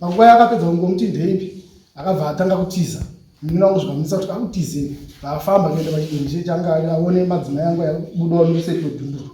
Panguva yaakapedza kungomuti ndeipi akabva atanga kutiza. Munin'ina wangu zvikamutsa kuti akutizei. Vaafamba kuenda pachidonje changa aone madzimai angu abudawo nekuseri kwedhunduru.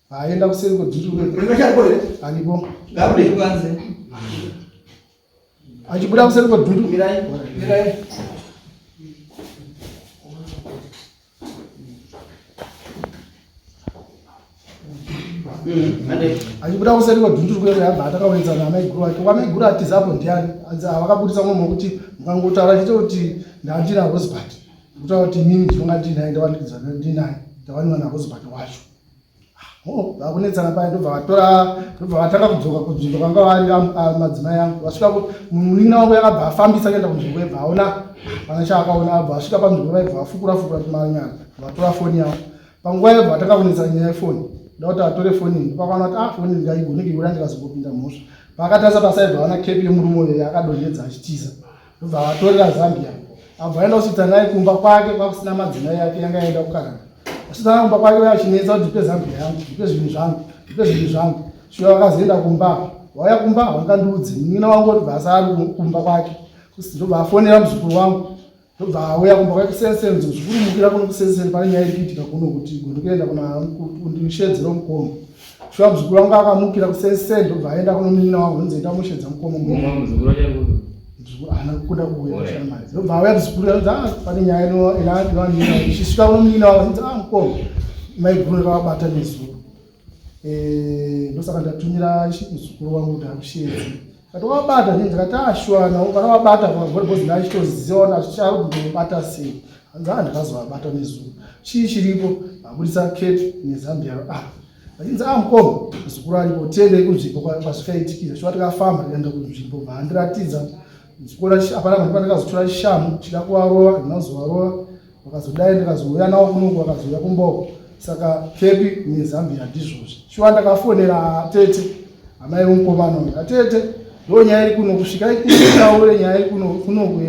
Vaenda kuseri kwedhunduru. Aripo. Achibuda kuseri kwedhunduru. Mirai. Mirai. Achibuda kuseri kwedhunduru kuya yabva atakaonetsana namaiguru ake. Wamaiguru atiza apo ndiani? Anzi avakabudisa mumwe wekuti mukangotaura chete kuti ndandina Rosebud. Kutaura kuti inini ndinonga ndinaye ndawanikidzwa ndinaye. Ndawaniwa naRosebud wacho. Oh, vakunetsana paya ndobva vatora ndobva vatanga kudzoka kunzvimbo kwanga vari madzimai angu vasvika munin'ina wangu yakabva afambisa kuenda kunzvimbo yebva aona pana chaakaona abva asvika panzvimbo vaibva vafukura fukura tumanyana vatora foni yavo panguva yebva vatanga kunetsana nyaya yefoni nda kuti atore foni iyi ndopakaona kuti ah foni ndingaigone kuiura ndikazongopinda mhosva paakatarisa pasaibva vaona kepi yemurume uyo yaakadonhedza achitiza ndobva vatorera zambia abva aenda kusvitsa naye kumba kwake kwakusina madzimai yake yanga yaenda kukaranga asvitsa naye kumba kwake achinetsa kuti ndipe zambia yangu ndipe zvinhu zvangu ndipe zvinhu zvangu shuwa vakazoenda kumba vauya kumba havangandiudzi munin'ina wangu ndobva asari kumba kwake ndobva afonera muzukuru wangu ndobva auya kumba kwake kusenseni muzukuru mukira kuno kusenseni pane nyaya iri kuitika kuno kuti gondikuenda kuna kundishedzero mukoma Shuwa muzukuru wangu akamukira kusenseni ndobva aenda kuno munin'ina wangu ndonzi enda mushedza mukoma muzukuru haana kukunda kuuya shamwari ndobva auya muzukuru anzi ah pane nyaya inoanina ichisvika kuno munin'ina wangu anzi ah mukoma maiguru ndakavabata nezuro eh, ndosaka ndatumira muzukuru wangu kuti akushedze kati wabata nei ndikati ah shuwa nawo kana wabata pagore bhozi ndachitoziva ona achichabata sei hanzi ah ndakazovabata nezuro chii chiripo abudisa cape nezambia ah vachinzi ah mukoma muzukuru aripo tiendei kunzvimbo kwazvikaitikira shuwa tikafamba tikaenda kunzvimbo bvaandiratidza ndikuona hapana vanhu pandakazotora shamu chida kuvarova ndinozovarova vakazodai ndikazouya nawo kunoku vakazouya kumboko saka kepi nezambia ndizvozvi shuwa ndakafonera tete amai vemukomana uyu atete ndo nyaya iri kuno kusvika itaure nyaya iri kuno kunoku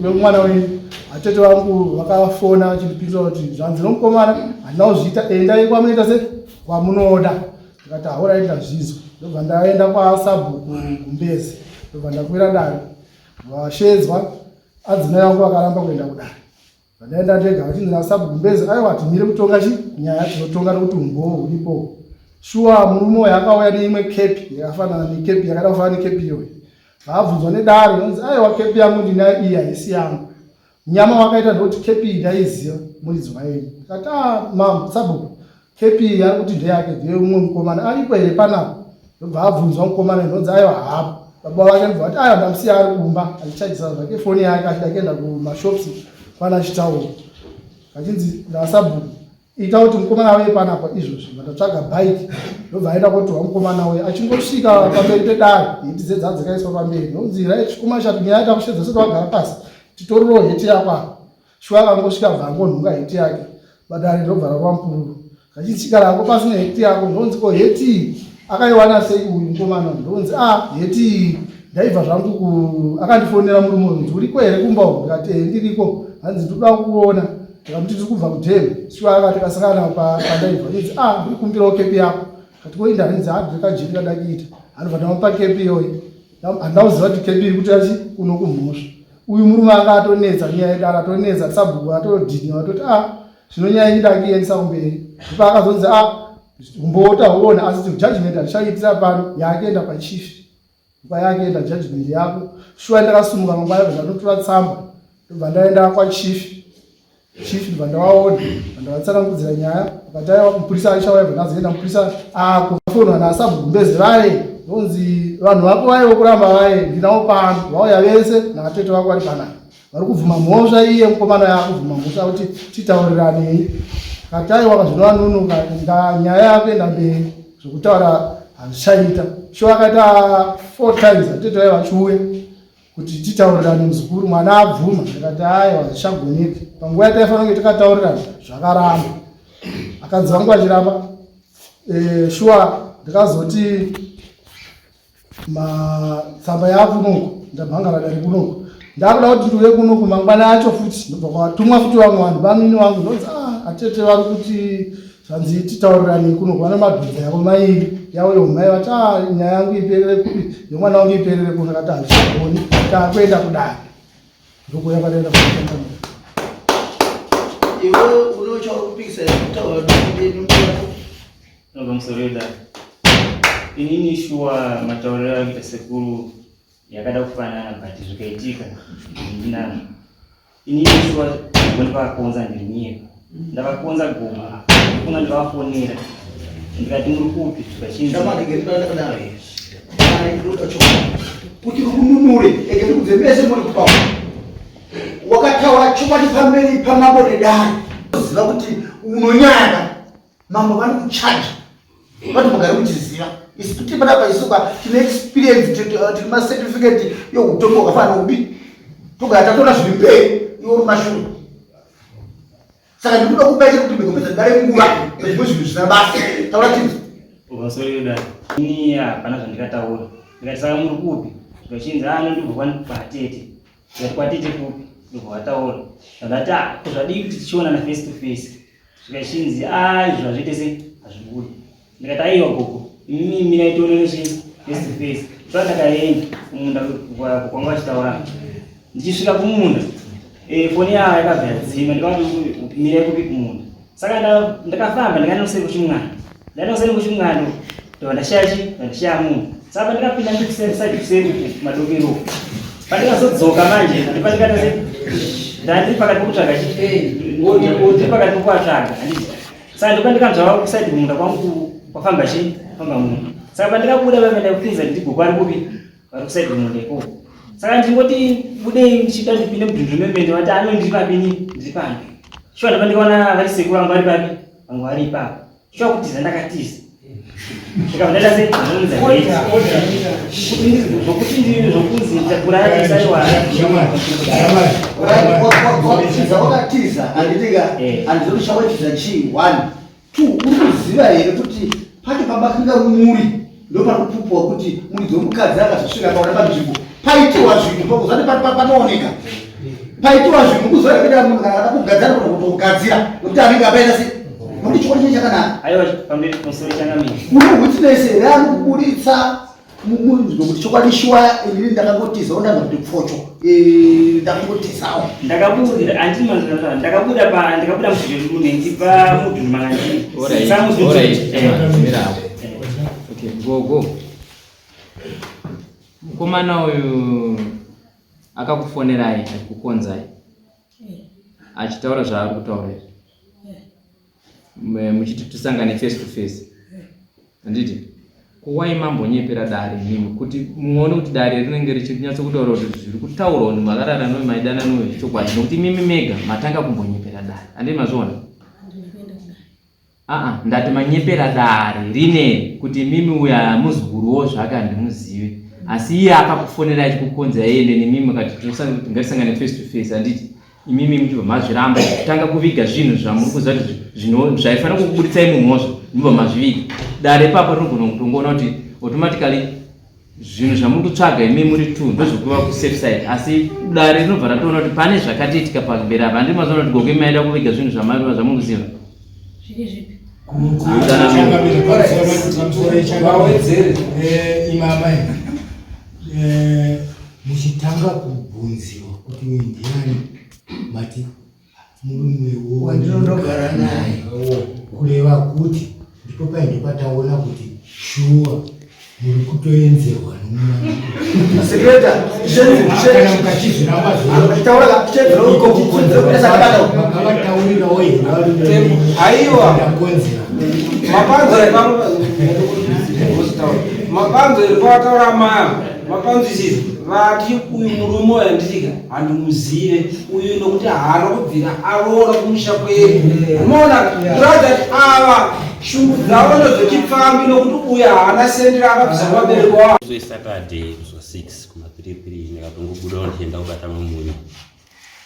yemwana wenyu atete vangu vakafona vachindipindura kuti zvanzi nomukomana handina kuzviita endai kwamunoita se kwamunoda ndikati haura ndazvizwa ndobva ndaenda kwasabhuku gumbezi ndobva ndakwira dare vashedzwa adzimai vangu vakaramba kuenda kudare Vandaenda ndega vachinzi nasabhuku Gumbezi aiwa timire kutonga chi nyaya tinotonga nokuti umbowo huripo. Shuwa murume uyu akauya neimwe kepi yakafanana nekepi yakada kufanana nekepi iyoyo. Vaabvunzwa nedare nonzi aiwa kepi yangu ndinayo iyi haisi yangu. Nyama wakaita ndokuti kepi iyi ndaiziva muridzi wayo. Ndikati ah mambo sabhuku kepi iyi ari kuti ndeyake ndeyemumwe mukomana aripo here panapa ndobva abvunzwa mukomana ndonzi aiwa haapo baba vake ndobva vati aiwa ndamusiya ari kumba achichajisa zvake foni yake achida kuenda kumashops kwana achitaura vachinzi ndasabhuku ita kuti mukomana auye panapa izvozvi vatatsvaga bike ndobva aenda kotorwa mukomana uye achingosvika pamberi pedare heti dzedza dzakaiswa pamberi ndonzi right chikomana chati nyaya takushedza soti wagara pasi titorirowo heti yako apa Shuwa akangosvika bva angonhunga heti yake badare ndobva rarova mupururu kachitsikara hako pasi neheti yako ndonzi ko heti iyi akaiwana sei uyu mukomana ndonzi a ah, heti iyi ndaibva zvangu ku akandifonera murume uyu nzi uriko here kumba uku ndikati ee ndiriko hanzi ndikuda kukuona ndikamuti tiri kubva kudhemu shuwa akati kasakana pandaibva inzi a ah, ndiri kumbirawo kepi yako kati koinda hanzi a ah, ndiri kajiri kadakiita anobva ndamupa kepi iyoyi handina kuziva kuti kepi iri kuti achi kuno kumhosva uyu murume anga atonetsa nyaya yedare atonetsa sabhuku atodhiniwa atoti a ah, zvino nyaya iyi ndakuiendesa kumberi ndipo akazonzi a ah, umbowo tahuona asi judgment handichaitira pano yakuenda pachief nguva yakuenda judgment yako shuwa ndakasumuka mangwana ndanotora tsamba ndobva ndaenda kwachief Chief ndibva ndavaona ndandavatsanangudzira nyaya vakati aiwa mupurisa achauya bva ndazoenda mupurisa akufonwa nasabhuku vaye ndonzi vanhu vako vaye vokuramba vaye ndinawo pano vauya vese navatete vako vari panapa vari kubvuma mhosva iye mukomana yaakubvuma mhosva kuti titauriranei kati aiwa zvinovanunuka nyaya yakuenda mberi zvekutaura hazvichaita shuwa akaita four times atete vaye vachiuya kuti titaurirane muzukuru mwana abvuma ndikati aiwa zvichagoneka panguva yataifanira kunge tikataurirana zvakaramba akanzi vangu vachiramba e, shuwa ndikazoti matsamba yaakunoku ndabhangara dare kunoku ndakuda kuti ndiuye kunoku mangwana acho futi ndobva kwatumwa futi vamwe vanhu vamini vangu ndonzi ah, atete vari kuti zvanzi titaurirane kunoku vane madhonza yavo mairi. yavo yomai vati ah, nyaya yangu iperere kupi yomwana wangu iperere kupi akati handichagoni takuenda kudare ndokuuya kwataenda kuaa iwe unochauri kupikisa kutaura pamusoro yedare inini shuwa matauriro akuita sekuru yakada kufanana but zvikaitika ndinazvo Inini shuwa gogo ndivakakonza ndiri nyepa. Ndavakonza gogo. Kuna ndavafonera. Ndikati muri kupi zvikachinzi. Shamani ngeri ndakadaro. Ari ndoda chokwadi. Kuti rikununure ege ndikudze mese muri kupawo. Wakataura chokwadi pamberi pamambo nedare. Ziva kuti unonyanya. Mambo vanokuchaja. Vati mugare muchiziva. Isu tiri panapa isu ka tine experience tine ma certificate yeutongo hwakafanana upi. Togara tatoona zviri mberi iwe uri mashure. Saka ndikuda kubaita kuti migomedza dare nguva zvimwe zvinhu zvisina basa. Taura chinhu. Pamusoro yedare. Ini hapana zvandikataura. Ndikati saka muri kupi? Zvikachinzi ah ndobva kwatete. Ndikati kwatete kupi? Ndobva vataura. Ndati ah ko zvadii kuti tichionana face to face. Zvikachinzi ah izvo hazviite sei hazvibudi. Ndikati aiwa gogo imimi mirai tionane chii face to face. So ndakaenda kumunda kwanga vachitaura. Ndichisvika kumunda eh, foni yavo yakabva yadzima ndikavati mirai kupi kumunda. Saka ndakafamba ndikaenda kuseri kuchimwana. Ndaenda kuseri kuchimwana ndobva ndashaya chi ndashaya munhu. Saka pandakapinda ndikuseri side kuseri uku madokero uku. Pandakazodzoka manje ndipandikata se ndandiri pakati pokutsvaga chi ndiri pakati pokuvatsvaga handiti. Saka ndopandikanzwa kuside kumunda kwangu kwafamba chi kwafamba munhu. Saka pandikabuda pamwe ndakupinza nditi gogo ari kupi vari kuside kumunda ikoko. Saka ndingoti budei ndichida ndipinde mudhundhu memene vati ano ndiri papi ini ndiri pano. Shuwa ndopandikaona vari sekuru vangu vari papi vangu vari ipapo. Shuwa kutiza ndakatiza. Ndikabva ndaita sei? Ndinomuudza ndeti. Zvokuti ndini zvokunzi ndakuraya tisaiwa. Wakatiza wakatiza handitika handizi kuti chawatiza chii one two uri kuziva here kuti pane pamakanga muri ndopari kupupwa kuti muridzi wemukadzi akazosvika akaona panzvimbo paitiwa zvinhu pakuzati panooneka paitiwa zvinhu kuziva here kuti munhu kana ada kugadzira anogona kutogadzira nokuti anenge apaita sei nokuti chokwadi chine chakanaka Aiwa pamberi pamusoro changamire. une witness here anokuburitsa munzwe kuti chokwadi shuwa inini ndakangotizawo ndanzwa kuti pfocho eh, ndakangotizawo Ndakabuda andini manzwa ndakabuda pa ndakabuda mudhuri ndibva mudhuri manga ndiri. Alright, Saka mudhuri- alright. Eh. Mira apo. Okay, gogo. Mukomana uyu akakufonerai achikukonzai achitaura zvaari kutaura izvi muchiti tisangane face to face handiti kuwai mambonyepera dare imimi kuti muone kuti dare rinenge richinyatso kutaura kuti zviri kutaurwa kuti makarara noyo maidana noyo chokwadi nokuti imimi mega matanga kumbonyepera dare handiti mazviona Aa ndati manyepera dare rine kuti imimi uya muzukuruwo zvake handimuzive asi iye akakufonera achikukonzera ende nemimi kati ngatisangane face to face handiti imimi muchibva mazviramba kutanga kuviga zvinhu zvamuri kuziva kuti zvaifanira kukuburitsai mumhosva mubva mazviviga dare ipapo rinogona kutongoona kuti automatically zvinhu zvamuri kutsvaga imi muri two ndozvekuva kusafe side asi dare rinobva ratoona kuti pane zvakatoitika pamberi apa handiri mazoona kuti gogo maida kuviga zvinhu zvamaiva zvamukuziva imama eh, muchitanga kubvunziwa kuti uyu ndiani mati murume wandinondogara naye kureva kuti ndipo paine pataona kuti shuwa muri kutoenzerwa nomumakavataurirawo here aiwa mapanzo iri pavataura maya mapanzwisisa vati uyu murume uyu handitika handimuzive uyu nokuti haana kubvira aroora kumusha kwedu unoona kuratidza kuti ava shungu dzavo ndedzechipfambi nokuti uyu haana sendi raakabvisa kuvabereki wavo Saturday musi wa 6 kuma 3 3 ndakatongobudawo ndichienda kubata mamunyu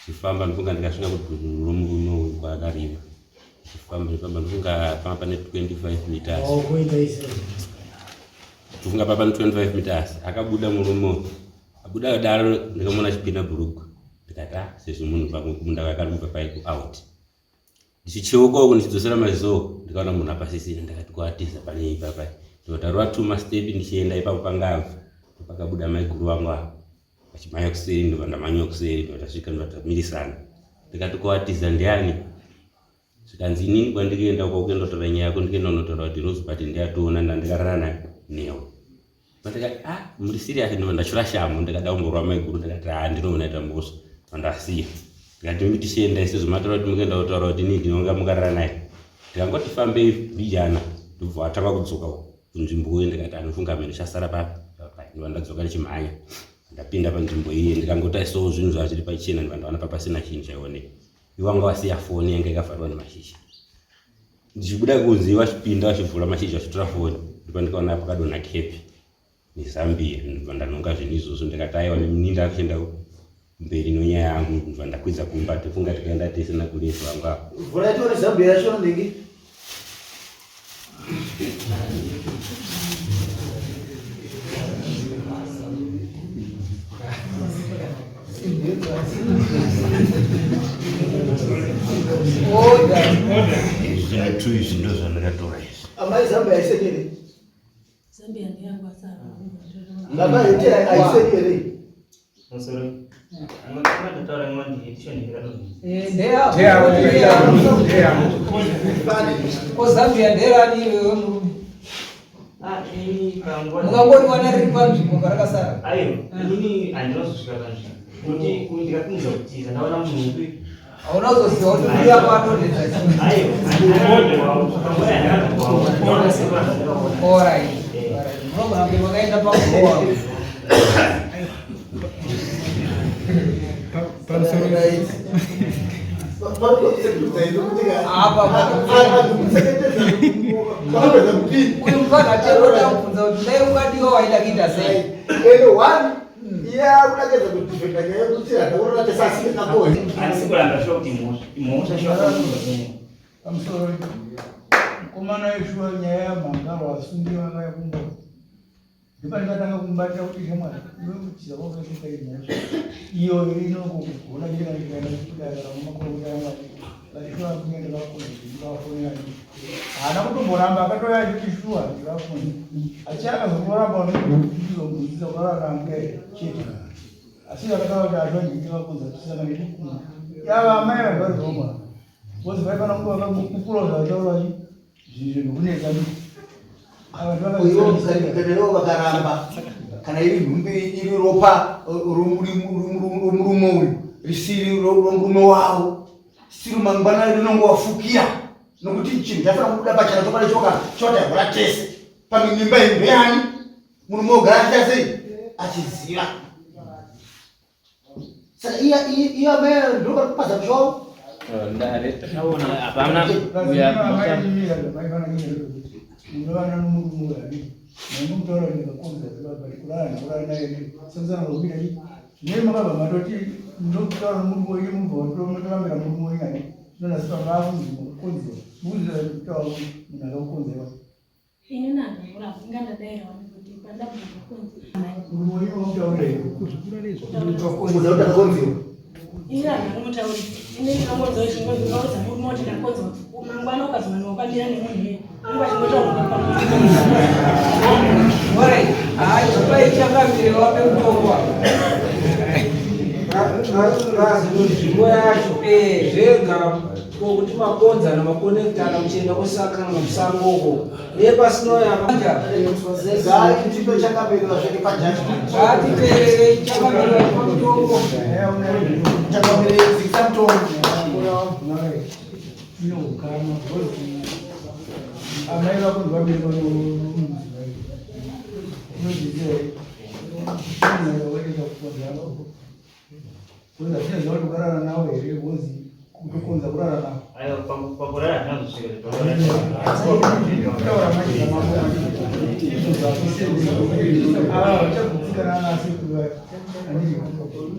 chifamba ndofunga ndikasvika kudunhu romurume uyu kwaakarima chifamba ndifamba ndofunga panga pane 25 meters ndofunga pa pane 25 meters akabuda murume uyu abuda kudaro ndikamuona achipinda bhurugwa ndikati ah sezvo munhu pamwe kumunda kwake ari kubva pai kuout ndichicheuka uku ndichidzosera maziso uku ndikaona munhu apasisina ndakati kwatiza pane ipapai Ndobva tarova tumastepi ndichienda ipapo pangabva pakabuda maiguru vangu ava vachimhanya kuseri, ndobva ndamhanya kuseri, ndobva tasvika, ndobva tamirisana. Ndikati kowatiza ndiani? Zvikanzi inini kwandikuenda uko kuenda kutora nyaya yako, ndikuenda kunotaura kuti Rosebud ndiyatoona ndandikarara naye newe. Ndikati ah, muri serious? Ndobva ndashura shamhu, ndikada kumborova maiguru, ndikati ah, ndinoona ita mhosva, ndasiya. Ndikati mimi tichienda sezvo mataura kuti mukuenda kutaura kuti inini ndinonga mukarara naye. Ndikangoti fambei mbijana, ndobva watanga kudzoka kunzvimbo iye, ndikati anofunga mheno chasara papi. Ndobva ndadzoka ndichimhanya, ndapinda panzvimbo iye, ndikangotarisawo zvinhu zvava zviri pachena, ndobva ndaona papasina chinhu chaioneka. Ivo vanga vasiya foni yanga ikavharwa nemashizha. Ndichibuda kunze vachipinda vachivhura mashizha vachitora foni, ndipo ndikaona pakadonha kepi nezambia, ndobva ndanhonga zvinhu izvozvo, ndikati aiwa nini ndakuchienda mberi nonyaya yangu, ndobva ndakwidza kumba, tofunga tikaenda tese nakulezi vangu ava. Vhura tione zambia yacho ndingi. Zvinhu tu izvi ndozvandakatora izvi. Amai zambia haisekere. Zambia ndeyangu asi Baba hete haisekere. Kozambia nderani iwewe murume? Mukangoriwana riri panzvimbo parakasara. Aiwa, inini handinozosvika panzvimbo. Kuti ndikakumudza kutiza ndaona munhu upi. Hauna kuzoziva kuti uri yako atodedza chii. Aiwa, handinozoona. Alright. Alright. Munogona kunge makaenda pagowa. Apa uyu mufana tinoda kubvunza kuti dai ungadiwa waida kuita sei? Handisi kuramba shuwa kuti imhosva. Imhosva shuwa kuti Pamusoro mukomana yeshuwa nyaya yamhangarwa asungiwa akaya kumba ndopandikatanga kumubatira kuti shamwari iwe kutiza kwakaita imhosva iyo inokugona chete kana chikaenda kudakara mumakorokota yamwari vatishuwa kunge ndakakonza ndikavafonera haana kutomboramba akatouya achiti shuwa ndikafoni achi akazongoramba ndizomubvunzisa ukarara nambuya chete asi akataura kuti azva ndikakonza tisangane tikuma yava amai vanhu vari roma Bozi vaifana kunge vakakukura zvataura zvinhu zvekunetsa Uyo kana ivo vakaramba kana iri nhumbi iri ropa romurume uyu risiri romurume wavo siri mangwana rinongowafukira nokuti chinhu chafanira kubuda pachena chokwadi choka chotaigora tese pamwe mimba iyi ndeyani murume ogara achiita sei achiziva saka iya iya amai ndo vari kupaza musha wavo Hapana uya Ini nandamuramba inga ndadaira wani kuti pandabvunzwa kunzi Kuudza kuti ndakonziwa. Ini handamutauri ini ndinongonzwa chingonzi ukaudza murume kuti ndakonzwa mangwana ukazowanikwa kwamira nemunhu iye unenge achingotaura pamwe. Alright. Hayi zvapai chakamire wape mutongo wako. Nzvimbo yacho zvega kokuti makonzana makonektana muchienda kusakana musango uko nepasinoyapa Ngatipe chakamirira zvake pajudgment. Ngatiteererei chakamirira pamutongo. Chakamirira zikisa mutongo. Amai vako ndivaviri vanokurara nawo here wozi kutokonza kurara nawo Aiwa, pakurara handinazosvika. Kutaura manje namambo izvo zvakuseva vachagutsikana nasekuru vayo andii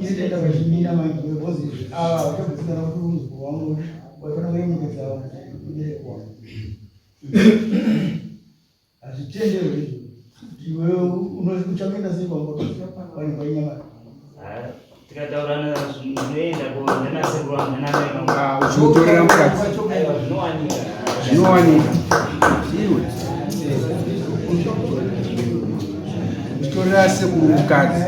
isi taita vachimina manje because ava vachagutsikana kuti muzukuru wangu waifanira kuremekedza mubereki wangu hazvitenderwi izvo iwe uchangoenda sei kwamboto pane kwainyamara Tikataurana zvinoenda nanasekuru vangu nanamai vangu. Ah, uchimutorera mukadzi. Aiwa, zvinowanika. Zvinowanika. Iwe. Torera sekuru mukadzi.